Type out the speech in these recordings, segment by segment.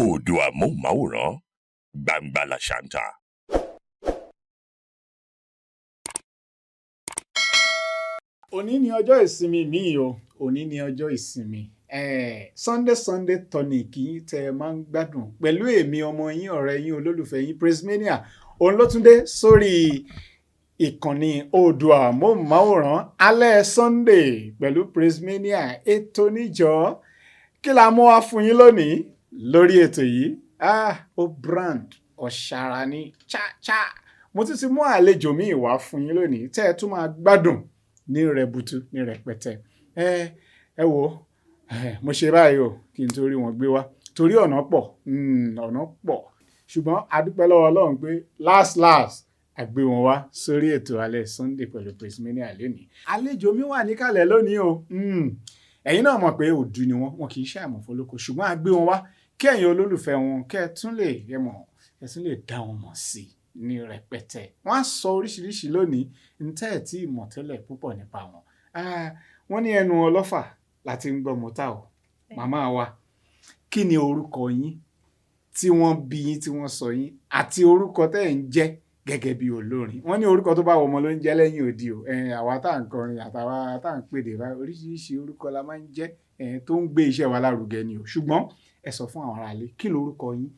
Oòduà móhùnmáwòrán, gbangba làṣà ń ta. Òní ni ọjọ́ ìsinmi mi o, òní ni ọjọ́ ìsinmi. Sunday Sunday tonic yín tẹ́ ẹ máa ń gbádùn pẹ̀lú èmi, ọmọ yín, ọ̀rẹ́ yín, olólùfẹ́ yín, Praisemania, òun ló tún dé sórí ìkànnì Oòduà móhùnmáwòrán. Alẹ́ Sunday pẹ̀lú Praisemania, ètò níjọ́. Kí la mú wá fún yín lónìí lórí ètò yìí? Ah, ó brand ọ̀ṣàrà ní cha cha. Mo tún ti mú àlejò míì wá fún yín lónìí tẹ́ ẹ tún máa gbádùn ní rẹbutu ní rẹpẹtẹ. Ẹ wo, mo ṣe báyìí o kí n tó rí wọn gbé wá, torí ọ̀nà pọ̀, ọ̀nà pọ̀, ṣùgbọ́n a dúpẹ́ lọ́wọ́ Ọlọ́run pé last last a gbé wọn wá sórí ètò alẹ́ Sunday pẹ̀lú Praisemania lónìí. Àlejò mi wà níkàlẹ̀ lónìí o. Ẹ̀yin náà mọ̀ pé òdu ni wọ́n, wọn kì í ṣe àmọ̀fólókò, ṣùgbọ́n a gbé wọn wá kí ẹ̀yin olólùfẹ́ wọn kẹ́ ẹ tún lè ẹ mọ̀, ẹ tún lè dá wọn mọ̀ sí ní rẹpẹtẹ. Wọ́n á sọ oríṣiríṣi lónìí ntẹ́ ẹ̀ tí ìmọ̀ tẹ́lẹ̀ púpọ̀ nípa wọn. Wọ́n ní ẹnu ọlọ́fà láti ń gbọ́ mọ́tà o. Màmá wa, kí ni orúkọ yín tí wọ́n bí yín, tí wọ́n sọ yín, àti orúkọ tẹ́ ẹ̀ ń jẹ́ gẹ́gẹ́ bí olórin? Wọ́n ní orúkọ tó bá wọ ọmọ ló ń jẹ́ lẹ́yìn òdi o. Àwa tá à ń kọrin àtàwa tá à ń pèdè báyìí, oríṣiríṣi orúkọ la máa ń jẹ́ tó ń gbé iṣẹ́ wa lárugẹ ni o. Ṣùgbọ́n ẹ sọ fún àwọn aráalé, kí lorúkọ yín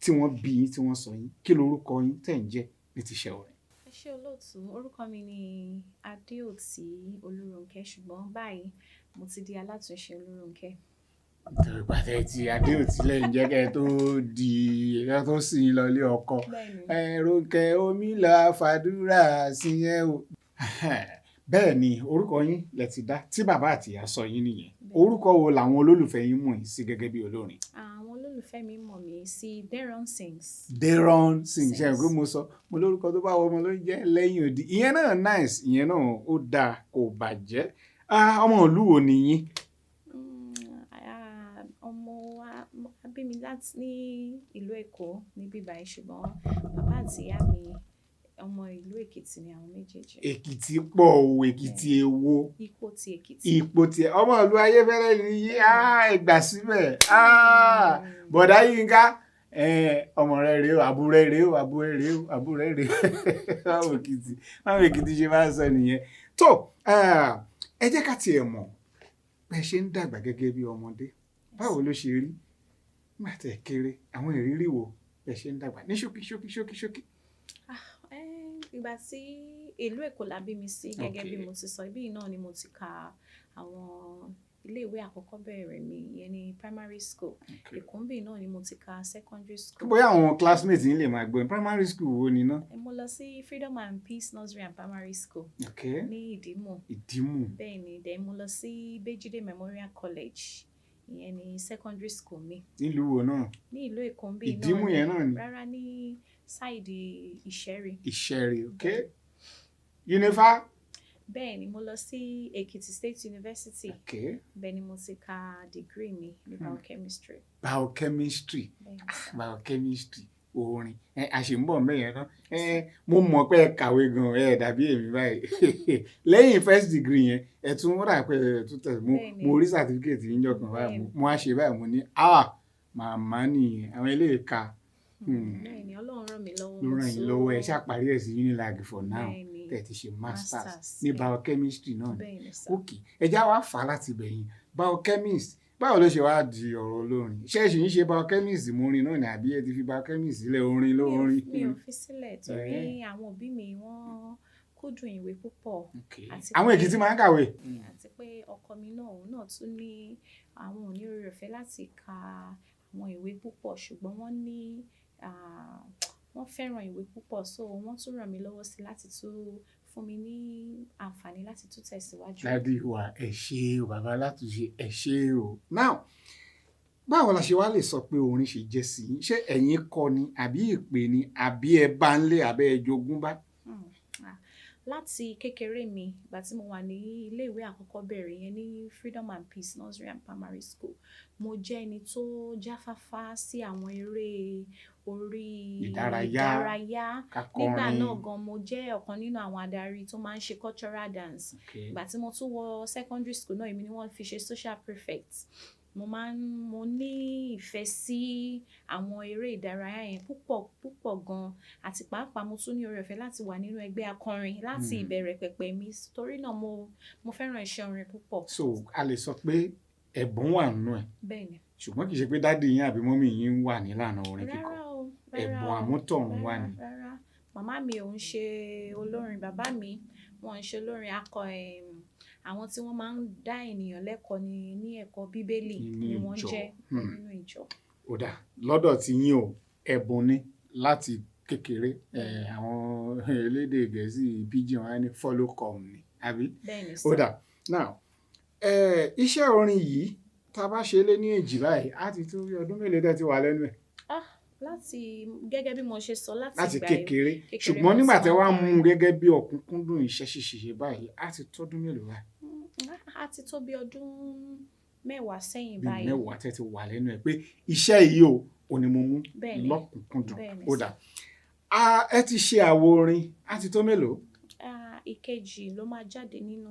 tí wọ́n bí yín, tí wọ́n sọ yín, kí lorúkọ yín tẹ̀ ń jẹ́ ní tiṣẹ́ orin? Ẹ ṣé, olóòtú. Orúkọ mi ni Adéòtí Olúrónkẹ́, ṣùgbọ́n báyìí mo ti di Alátúnṣe Olúrónkẹ́. Nítorí pàtẹ́ tí Adéòtí lẹ́yìn jẹ́ kẹ́ tó di ẹ tó sì ń lọ ilé ọkọ. Bẹ́ẹ̀ni. Rónkẹ́ omi là fàdúrà sí ẹ o. Bẹ́ẹ̀ ni, orúkọ yín lẹ ti dá tí bàbá àti ìyá sọ yín nìyẹn. Orúkọ wo làwọn olólùfẹ́ yín mọ̀ yín sí gẹ́gẹ́ bí olórin? Àwọn olólùfẹ́ mi mọ̀ mí sí Deron Sings. Deron Sings. Ṣe é Sings. Pé mo sọ mo lórúkọ tó bá wọ ọmọ ló ń jẹ́ lẹ́yìn òdì, ìyẹn náà nice, ìyẹn náà ó dáa, kò bàjẹ́. Ah, ọmọ ìlú wo ni yín? Ọmọ wa a bí mi láti ní ìlú Èkó níbí báyìí, ṣùgbọ́n bàbá àti ìyá mi, ọmọ ìlú Èkìtì ni àwọn méjèèjì. Èkìtì pọ̀ o, Èkìtì èwo? Ipò ti Èkìtì. Ipò tiẹ̀, ọmọ ìlú Ayéfẹ́lẹ́ ni yín. Ah, ìgbà síbẹ̀. Ah, bọ̀dá Yínká, ọmọ rẹ rèé o, àbúrò rẹ rèé o, àbúrò rẹ rèé o, àbúrò rẹ rèé o. Báwo Èkìtì ṣe máa ń sọ nìyẹn. Tó, ẹ jẹ́ ká tiẹ̀ mọ̀ bẹ́ẹ̀ ṣe ń dàgbà gẹ́gẹ́ bí ọmọdé. Báwo ló ṣe rí nígbà tẹ́ ẹ kéré? Àwọn ìrírí wo bẹ́ẹ̀ ṣe ń dàgbà ní ṣókí ṣókí ṣókí ṣókí? Ìgbà tí ìlú Èkó la bí mi sí, gẹ́gẹ́ bí mo ti sọ, ibí náà ni mo ti ka àwọn iléèwé àkọ́kọ́ bẹ̀rẹ̀ mi, ìyẹn ní primary school. Èkó ńbí náà ni mo ti ka secondary school. Bóyá àwọn classmates yín lè máa gbọ́, primary school wo ni ná? Mo lọ sí Freedom and Peace Nursery and Primary School ní Ìdímù. Ìdímù. Bẹ́ẹ̀ ni, then mo lọ sí Bejide Memorial College, ìyẹn ní secondary school mi. Nílùú wo náà? Ní ìlú Èkó ńbí náà. Ìdímù yẹn náà ni? Rárá, ní side Ìṣẹ́rí. Ìṣẹ̀rí, ok. Unifa? Bẹ́ẹ̀ ni, mo lọ sí Èkìtì State University. Bẹ́ẹ̀ ni mo ti ka degree mi ní biochemistry. Biochemistry. Bẹ́ẹ̀ ni, sir. Biochemistry, orin ẹ a ṣì ń bọ̀ mẹ́yẹn náà. Ẹ mo mọ̀ pé ẹ kàwé gan, ẹ dàbí èmi báyìí. Lẹ́yìn first degree yẹn, ẹ tún rà pé ẹ tún tẹ̀ mo Bẹ́ẹ̀ni. Mo rí certificate yín jọ kan báyìí, mo á ṣe báyìí, mo ní, "Ah, màmá nìyẹn, àwọn eléyìí ka." Bẹ́ẹ̀ ni, Ọlọ́run ràn mí lọ́wọ́. Ló Mo ràn yín tún lọ́wọ́, ẹ ṣáà parí ẹ̀ sí Unilag for now. Bẹ́ẹ̀ni. Tẹ̀ ti ṣe masters Masters, ní bẹ́ẹ̀. biochemistry náà ni? Bẹ́ẹ̀ ni, sir. Ok, ẹ já wá fà á láti bẹ̀yìn. Biochemist, báwo ló ṣe wá di ọ̀rọ̀ olórin? Ṣé ẹ ṣì ń ṣe biochemist mórin náà ni, àbí ẹ ti fi biochemist sílẹ̀, orin lórin? Mi ò fi sílẹ̀, torí àwọn òbí mi, wọ́n kúndùn ìwé púpọ̀. Àti Àwọn Èkìtì máa ń kàwé. Àti pé ọkọ mi náà, òun náà tún ní àwọn ò ní oore ọ̀fẹ́ láti ka àwọn ìwé púpọ̀, ṣùgbọ́n wọ́n ní wọ́n fẹ́ràn ìwé púpọ̀, so wọ́n tún ràn mí lọ́wọ́ sí láti tún fún mi ní àǹfààní láti tún tẹ̀síwájú. Daddy wa, ẹ ṣé o. Bàbá Látúnṣe, ẹ ṣé o. Now, báwo la ṣe wá lè sọ pé orin ṣe jẹ́ sí yín? Ṣé ẹ̀yin kọ́ ni, àbí ìpè ni, àbí ẹ bá ń lé, àbẹ́ ẹ jogún bá? Láti kékeré mi, ìgbà tí mo wà ní ilé ìwé àkọ́kọ́ bẹ̀rẹ̀ yẹn ní Freedom and Peace Nursery and Primary School, mo jẹ́ ẹni tó jáfáfá sí àwọn eré orí Ìdárayá. Ìdárayá. Kakọrin. Nígbà náà gan, mo jẹ́ ọ̀kan nínú àwọn adarí tó máa ń ṣe cultural dance. Ìgbà tí mo tún wọ secondary school náà, èmi ni wọ́n fi ṣe social prefect. Mo máa ń mo ní ìfẹ́ sí àwọn eré ìdárayá yẹn púpọ̀ púpọ̀ gan, àti pàápàá mo tún ní oore ọ̀fẹ́ láti wà nínú ẹgbẹ́ akọrin láti ìbẹ̀rẹ̀ pẹ̀pẹ̀ mi. Torí náà mo fẹ́ràn iṣẹ́ orin púpọ̀. So a lè sọ pé ẹ̀bùn wà nínú ẹ̀, Bẹ́ẹ̀ni. ṣùgbọ́n kì í ṣe pé daddy yín àbí mummy yín wà nílànà orin kíkọ. Rárá o, rárá Ẹ̀bùn o, àmútọ̀run wà rárá ní. rárá. Màmá mi ò ń ṣe olórin, bàbá mi wọn ń ṣe olórin akọ. Àwọn tí wọ́n máa ń dá ènìyàn lẹ́kọ̀ọ́ ní ẹ̀kọ́ Bíbélì Nínú ni wọ́n ìjọ. jẹ́ nínú ìjọ. Ó dà lọ́dọ̀ tí yín o, ẹ̀bùn ni láti kékeré. Àwọn elédè Gẹ̀ẹ́sì pidgin wọn á ní follow come ni, àbí? Bẹ́ẹ̀ni Ó sir. dà now, iṣẹ́ orin yìí, tá a bá ṣe lé ní èjì báyìí, á ti tó bí ọdún mélòó tẹ́ ti wà lẹ́nu ẹ̀? Ah, láti gẹ́gẹ́ bí mo ṣe sọ, láti Láti ìgbà kékeré. kékeré Ṣùgbọ́n mo nígbà ti tẹ́ máa wá ń mú kọrin. un gẹ́gẹ́ bí ọ̀kúnkúndùn iṣẹ́ ṣíṣe báyìí, á ti tọ́dún mélòó báyìí? Á ti tó bí ọdún 10 sẹ́yìn Bí báyìí. 10 tẹ́ ti wà lẹ́nu ẹ̀ pé iṣẹ́ yìí o, ò ní mo mú Bẹ́ẹ̀ni. lọ́kùnkúndùn. Bẹ́ẹ̀ni Ó sir. dà. Ẹ ti ṣe àwo orin, á ti tó mélòó? Ah, ìkejì ló máa jáde nínú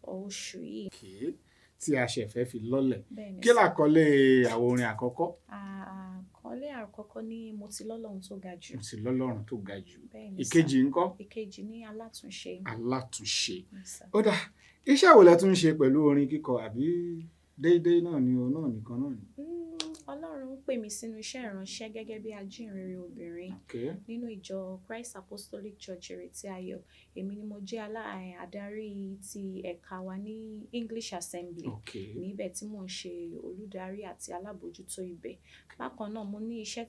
oṣù yìí. Okay. Tí a ṣẹ̀ fẹ́ fi lọ́lẹ̀. Bẹ́ẹ̀ni Kí sir. làkọlé àwo orin àkọ́kọ́? Àkọlé àkọ́kọ́ ní Mo ti lọ́lọ́run tó ga jù. Mo ti lọ́lọ́run tó ga jù. Bẹ́ẹ̀ni sir. Ìkejì ńkọ́? Ìkejì ní Alátúnṣe. Alátúnṣe. Yes, sir. Ó dà, iṣẹ́ wo lẹ tún ń ṣe pẹ̀lú orin kíkọ, àbí déédéé náà ni òun náà nìkan náà ni? Ọlọ́run pè mí sínú iṣẹ́ ìránṣẹ́ gẹ́gẹ́ bí ajíhìnrere obìnrin nínú ìjọ Christ Apostolic Church Ìrètí Ayọ̀. Èmi ni mo jẹ́ adarí ti ẹ̀ka wa ní English Assembly níbẹ̀ tí mò ń ṣe olùdarí àti alábòójútó ibẹ̀. Bákan náà, mo ní iṣẹ́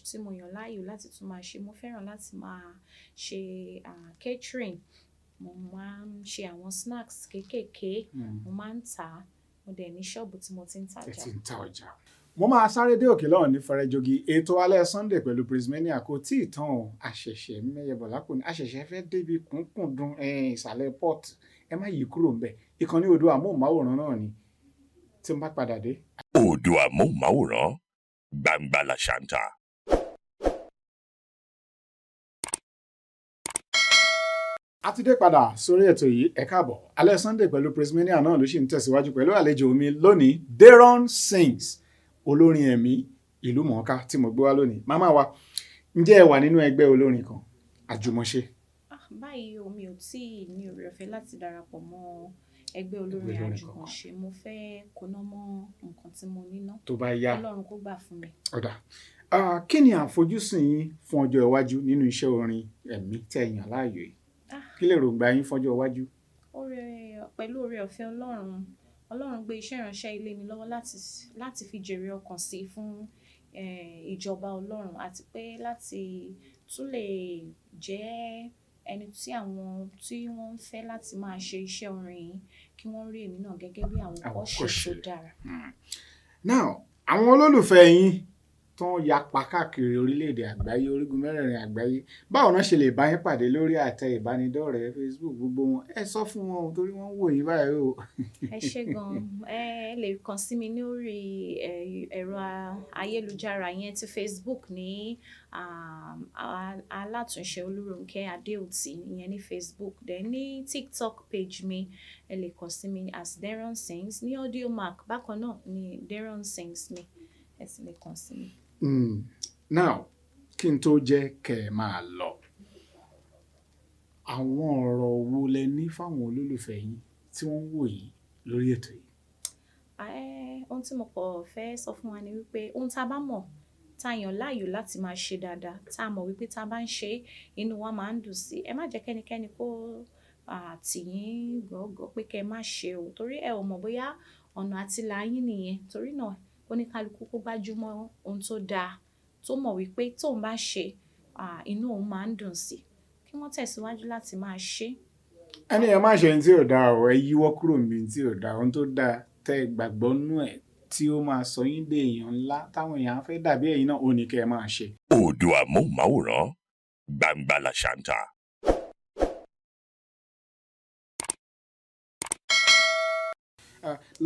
tí mo yàn láàyò láti tún máa ṣe. Mo fẹ́ràn láti máa ṣe catering. Mo máa ń ṣe àwọn snacks kéékèèké. Mo máa ń tà á. Mo dẹ̀ ní ṣọ́ọ̀bù tí mo ti ń Ẹ tajà. ti ń ta ọjà. Mo máa sáré dé òkè lọ́hùn ní Fẹrẹjogi. Ètò alẹ́ Sunday pẹ̀lú Prismania kò tí ì tán o. Àṣẹ̀ṣẹ̀ mẹ́yẹbọ̀ lápò ní àṣẹ̀ṣẹ̀ fẹ́ débi kúnkúndùn ìsàlẹ̀ port. Ẹ má yí kúrò ńbẹ̀. Ìkànnì Oòduà Amóhùnmáwòrán náà ni. Tí n bá padà dé. Oòduà Móhùnmáwòrán, gbangba làṣántà. A ti dé padà sórí ètò yìí. Ẹ káàbọ̀. Alẹ́ Sunday pẹ̀lú Prismania náà ló sì ń tẹ̀síwájú pẹ̀lú àlejò mi lónìí, Deron Sings, olórin ẹ̀mí ìlú mọ̀ọ́ká tí mo gbé wá lónìí. Màmá wa, ǹjẹ́ ẹ wà nínú ẹgbẹ́ olórin kan àjùmọ̀ṣe? Ah, báyìí o, mi ò tí ì ní oore ọ̀fẹ́ láti darapọ̀ mọ́ ẹgbẹ́ olórin Ẹgbẹ́ olórin. àjùmọ̀ṣe. Mo fẹ́ kóná mọ́ nǹkan tí mo ní ná. Tó bá yá. Ọlọ́run kó gbà fún mi. Ọ̀dà, kí ni àfojúsùn yín fún ọjọ́ iwájú nínú iṣẹ́ orin ẹ̀mí tẹ́ ẹ yàn láàyò yìí? Kí lè rògbà yín fọ́jọ́ iwájú? Pẹ̀lú oore ọ̀fẹ́ Ọlọ́run, Ọlọ́run gbé iṣẹ́ ìránṣẹ́ ilé mi lọ́wọ́ láti fi jèrè ọkàn sí fún ìjọba Ọlọ́run, àti pé láti tún lè jẹ́ ẹni tí àwọn tí wọ́n ń fẹ́ láti máa ṣe iṣẹ́ orin yìí, kí wọ́n rí èmi náà gẹ́gẹ́ bí àwòkọ́ṣe tó Àwòkọ́ṣe. dára. Now, àwọn olólùfẹ́ yín tó ń yapa káàkiri orílẹ̀-èdè àgbáyé, orígun mẹ́rẹ̀ẹ̀rin àgbáyé, báwo náà ṣe lè bá yín pàdé lórí àtẹ ìbánidọ́rẹ̀ẹ́ Facebook gbogbo wọn? Ẹ sọ fún wọn o, torí wọ́n ń wò yín báyìí o. Ẹ ṣé gan. Ẹ lè kàn sí mi lórí ẹ̀rọ ayélujára yẹn ti Facebook ní Alátúnṣe Olúrónkẹ́ Adéòtí, ìyẹn ní Facebook. Then ní TikTok page mi, ẹ lè kàn sí mi as Deron Sings. Ní Audiomack bákan náà ní Deron Sings mi, ẹ sì lè kàn sí mi. Now, kí n tó jẹ́ kẹ́ ẹ máa lọ, àwọn ọ̀rọ̀ wo lẹ ní fáwọn olólùfẹ́ yín tí wọ́n ń wò yín lórí ètò yìí? Ohun tí mo kàn fẹ́ sọ fún wa ni wípé ohun tá a bá mọ̀, tá a yàn láàyò láti máa ṣe dáadáa, tá a mọ̀ wípé tá a bá ń ṣe, inú wa máa ń dùn sí. Ẹ má jẹ́ kẹ́nikẹ́ni kó tì yín gọ́gọ́ pé kí ẹ má ṣe o, torí ẹ ò mọ̀ bóyá ọ̀nà àtìlà yín nìyẹn. Torí náà, oníkálukú kó gbájúmọ́ ohun tó dáa, tó mọ̀ wípé tóun bá ṣe, inú òun máa ń dùn sí. Kí wọ́n tẹ̀síwájú láti máa ṣe. Ẹni ẹ má ṣe ohun tí ò dáa o, ẹ yíwọ́ kúrò níbi ohun tí ò dáa. Ohun tó dáa tẹ́ ẹ gbàgbọ́ nú ẹ̀ tí ó máa sọ yín dé èèyàn ńlá táwọn èèyàn á fẹ́ dàbí ẹ̀yin náà, ó ní kẹ́ ẹ máa ṣe. Oòduà Móhùnmáwòrán, gbangba làṣántà.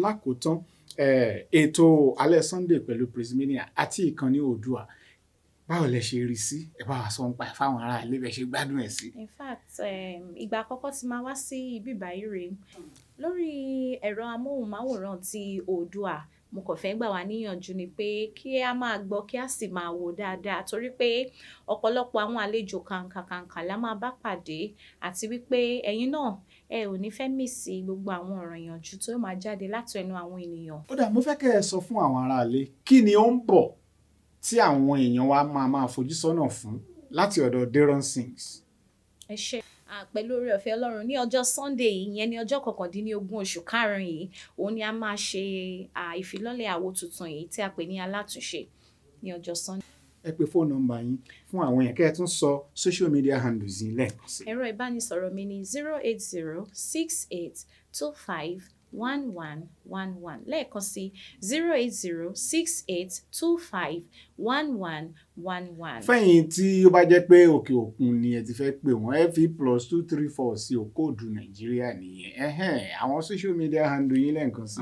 Lákòótán, ètò alẹ́ Sunday pẹ̀lú Prismania àti ìkànnì Oòduà, báwo lẹ ṣe rí sí? Ẹ bá wa sọ nípa ẹ̀ fáwọn ará ilé, bẹ́ẹ̀ ṣe gbádùn ẹ̀ sí. In fact, ìgbà àkọ́kọ́ tí máa wá sí ibi báyìí rèé lórí ẹ̀rọ amóhùnmáwòrán ti Oòduà. Mo kàn fẹ́ gbà wá níyànjú ni pé kí a máa gbọ́, kí a sì máa wò dáadáa, torí pé ọ̀pọ̀lọpọ̀ àwọn àlejò kàǹkàkàǹkà la máa bá pàdé, àti wípé ẹ̀yin náà ẹ ò ní fẹ́ miss gbogbo àwọn ọ̀rọ̀ ìyànjú tó máa jáde láti ẹnu àwọn ènìyàn. Ó dà, mo fẹ́ kẹ́ ẹ sọ fún àwọn aráalé, kí ni ó ń bọ̀ tí àwọn èèyàn wa máa máa fojú sọ́nà fún láti ọ̀dọ̀ Deron Sings? Ẹ ṣé. Pẹ̀lú oore ọ̀fẹ́ Ọlọ́run, ní ọjọ́ Sunday yìí, ìyẹn ní ọjọ́ 19 oṣù karùn-ún yìí, òun ni a máa ṣe ìfilọ́lẹ̀ àwo tuntun yìí tí a pè ní Alátúnṣe, ní ọjọ́ Sunday. Ẹ pe fóònù nọ́mbà yín fún àwọn èèyàn, kẹ́ ẹ tún sọ social media handles yín lẹ́ẹ̀kan sí. Ẹ̀rọ ìbánisọ̀rọ̀ mi ní 08068251111. Lẹ́ẹ̀kan sí, 08068251111. Fẹ́yìn tí ó bá jẹ́ pé òkè òkun ni ẹ ti fẹ́ pè wọ́n, ẹ fi +234 sí o, kóòdù Nàìjíríà nìyẹn. Ẹhẹ́n, àwọn social media handle yín lẹ́ẹ̀kan sí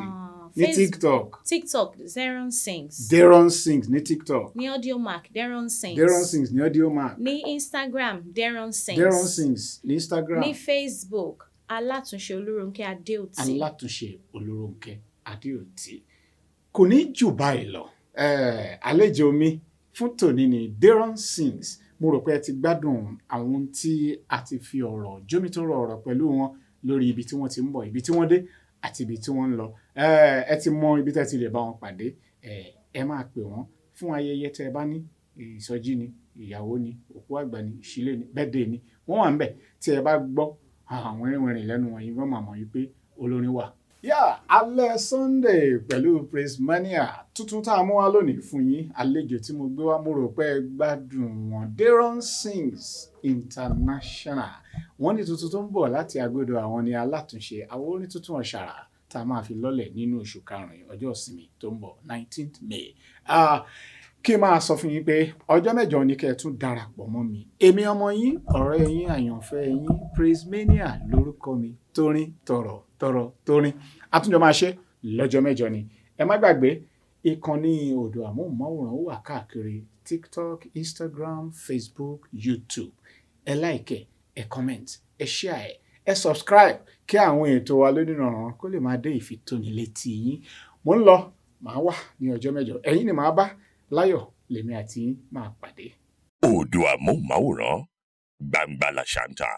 ní TikTok. TikTok, Deron Sings. Deron Sings ní TikTok. Ní Audiomack, Deron Sings. Deron Sings ní Audiomack. Ní Instagram, Deron Sings. Deron Sings ní Instagram. Ní Facebook, Alátúnṣe Olúrónkẹ́ Adéòtí. Alátúnṣe Olúrónkẹ́ Adéòtí. Kò ní jù báyìí lọ. Àlejò mi fún tòní ni Deron Sings. Mo rò pé ẹ ti gbádùn àwọn ohun tí a ti fi ọ̀rọ̀ jómitóró ọ̀rọ̀ pẹ̀lú wọn lórí ibi tí wọ́n ti ń bọ̀, ibi tí wọ́n dé àti ibi tí wọ́n ń lọ. Ẹ ti mọ ibi tẹ́ ti lè bá wọn pàdé. Ẹ máa pè wọ́n fún ayẹyẹ tẹ́ ẹ bá ní, ìsọjí ni, ìyàwó ni, òkú àgbà ni, ìṣílé ni, birthday ni, wọ́n wà ń bẹ̀. Tí ẹ bá gbọ́ àwọn wìrìwìrì lẹ́nu wọn yìí, wọ́n máa mọ̀ wípé olórin wà. Yá, alẹ́ Sunday pẹ̀lú Praise Mania tuntun tá a mú wá lónìí fún yín, àlejò tí mo gbé wá, mo rò pé ẹ gbádùn wọn, Deron Sings International. Wọ́n ní tuntun tó ń bọ̀ láti agbódò àwọn ní Alátúnṣe, àwọn orin tuntun ọ̀ṣàrà tá a máa fi lọ́lẹ̀ nínú oṣù karùn-ún, ọjọ́ ìsinmi tó ń bọ̀, 19th May. Kí n máa sọ fún yín pé ọjọ́ mẹ́jọ ni kẹ́ ẹ tún darapọ̀ mọ́ mi. Èmi ọmọ yín, ọ̀rẹ́ yín, àyànfẹ́ yín, Praise Mania lórúkọ mi, torin tọ̀rọ̀ tọ̀rọ̀ torin. Àtúnjọ máa ṣe lọ́jọ́ mẹ́jọ ni. Ẹ má gbàgbé, ìkànnì Odò Àmóhùnmáwòrán ó wà káàkiri TikTok, Instagram, Facebook, YouTube. Ẹ like, ẹ comment, ẹ share, ẹ subscribe, kí àwọn ètò wa lónìí kó lè máa dé ìfitónilétí yín. Mo ń lọ, màá wà ní ọjọ́ mẹ́jọ. Ẹ̀yin ni màá bá láyọ̀, lèmi àti yín máa pàdé. Oòduà Móhùnmáwòrán, gbangba làṣà ń ta.